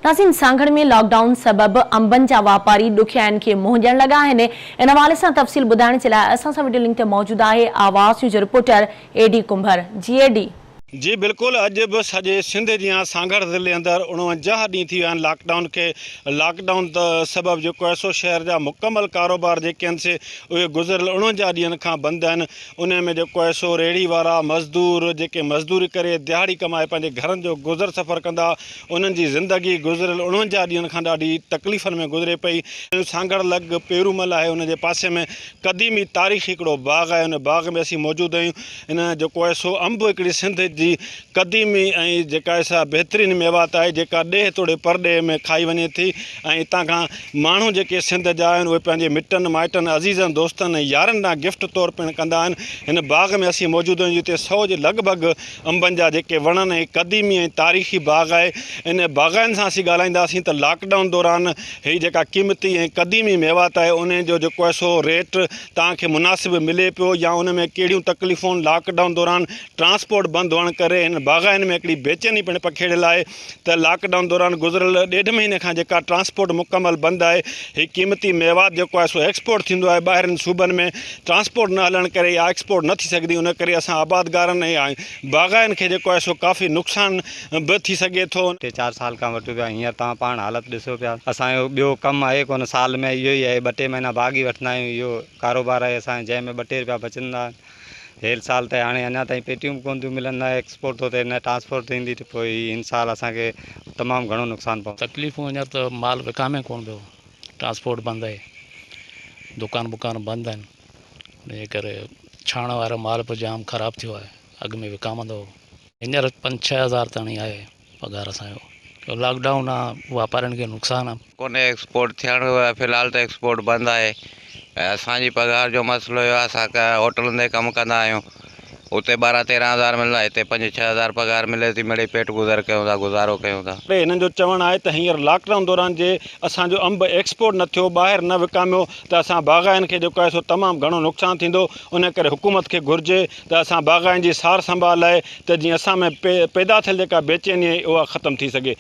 ناظرين Sanghar ۾ lock down سبب انبن جا واپاري ڏکيائين کي منهن ڏيڻ لڳا آهن ان حوالي سان تفصيل ٻڌائڻ جي لاء اسان سان وڊيو لنڪ تي موجود آهي آواز نيوز جو رپورٽر اي ڊي ڪنڀر جي اي ڊي. جي بلڪل اڄ به سڄي سنڌ جيان سانگهڙ ضلعي اندر 49 ڏينهن ٿي ويا آهن لاڪ ڊائون کي لاڪ ڊائون سبب جيڪو آهي سو شهر جا مڪمل ڪاروبار جيڪي آهن سي اهي گذريل 49 ڏينهن کان بند آهن انهي ۾ جيڪو آهي سو ريڙهي وارا مزدور جيڪي مزدوري ڪري دهاڙي ڪمائي پنهنجي گهرن جو گذر سفر ڪندا انهن جي زندگي گذريل 49 ڏينهن کان ڏاڍي تڪليفن ۾ گذري پئي. سانگهڙ لڳ پيرومل آهي ان جي پاسي ۾ قديمي تاريخي هڪڙو باغ آهي ان باغ ۾ اسين موجود آهيون ان جيڪو آهي سو انب هڪڙي سنڌ جي قديمي ۽ جيڪا آهي سا بهترين ميوات آهي جيڪا ڏيهه توڙي پرڏيهه ۾ کائي وڃي ٿي ۽ هتان کان ماڻهو جيڪي سنڌ جا آهن اهي پنهنجي مٽن مائٽن عزيزن دوستن ۽ يارن ڏانهن گفٽ طور پڻ ڪندا آهن هن باغ ۾ اسين موجود آهيون جتي سئو جي لڳ ڀڳ انبن جا جيڪي وڻن ۽ قديمي ۽ تاريخي باغ آهي ان باغائن سان اسين ڳالهائينداسين ته لاڪ ڊائون دوران هي جيڪا قيمتي ۽ قديمي ميوات آهي ان جو جيڪو آهي سو ريٽ توهان کي مناسب ملي پيو يا ان ۾ ڪهڙيون تڪليفون لاڪ ڊائون دوران ٽرانسپورٽ بند هئڻ ڪري هن باغائن ۾ هڪڙي بيچيني پڻ پکيڙيل آهي ته لاڪ ڊائون دوران گذريل ڏيڍ مهيني کان جيڪا ٽرانسپورٽ مڪمل بند آهي هي قيمتي ميوات جيڪو آهي سو ايڪسپورٽ ٿيندو آهي ٻاهرين صوبن ۾ ٽرانسپورٽ نه هلڻ ڪري اها ايڪسپورٽ نه ٿي سگهندي ان ڪري اسان آبادگارن ۽ باغائين کي جيڪو آهي سو ڪافي نقصان به ٿي سگهي ٿو. ٽي چار سال کان وٺي پيا هينئر توهان پاڻ حالت ڏسو پيا اسان جو ٻيو ڪم آهي ڪونه سال ۾ اهو ئي آهي ٻه ٽي مهينا باغ ئي وٺندا آهيون اهو ڪاروبار آهي اسان جو جنهن ۾ ٻه ٽي رپيا بچندا آهن هيل سال ته هاڻي اڃا تائين پيٽيون به ڪونه ٿيون ملن نه ايڪسپورٽ ٿو ٿئي نه ٽرانسپورٽ ٿيندي ته پوء هي هن سال اسان کي تمام گهڻو نقصان پوندو. تڪليفون هينئر ته مال وڪامي ڪونه پيو ٽرانسپورٽ بند آهي دڪان بڪان بند آهن ان جي ڪري ڇاڻ وارو مال به جام خراب ٿيو آهي اڳ ۾ وڪامندو هو هينئر پنج ڇهه هزار تاڻي آهي پگهار اسان جو لاڪ ڊائون آ واپارين کي نقصان آ. ڪونهي ايڪسپورٽ ٿيڻ في الحال ته ايڪسپورٽ بند آهي ۽ اسان جي پگهار جو مسئلو اهو آهي اسان هوٽلن تي ڪم ڪندا آهيون اتي ٻارهن تيرهن هزار ملندا هتي پنج ڇهه هزار پگهار ملي ٿي مڙئي پيٽ گذر ڪيون ٿا گذارو ڪيون ٿا. هنن جو چوڻ آهي ته هينئر لاڪ ڊائون دوران جي اسان جو انب ايڪسپورٽ نه ٿيو ٻاهر نه وڪاميو ته اسان باغائين کي جيڪو آهي سو تمام گهڻو نقصان ٿيندو ان ڪري حڪومت کي گهرجي ته اسان باغائين جي سار سنڀال لاء ته جيئن اسان ۾ پيدا ٿيل جيڪا بيچيني آهي اها ختم ٿي سگهي.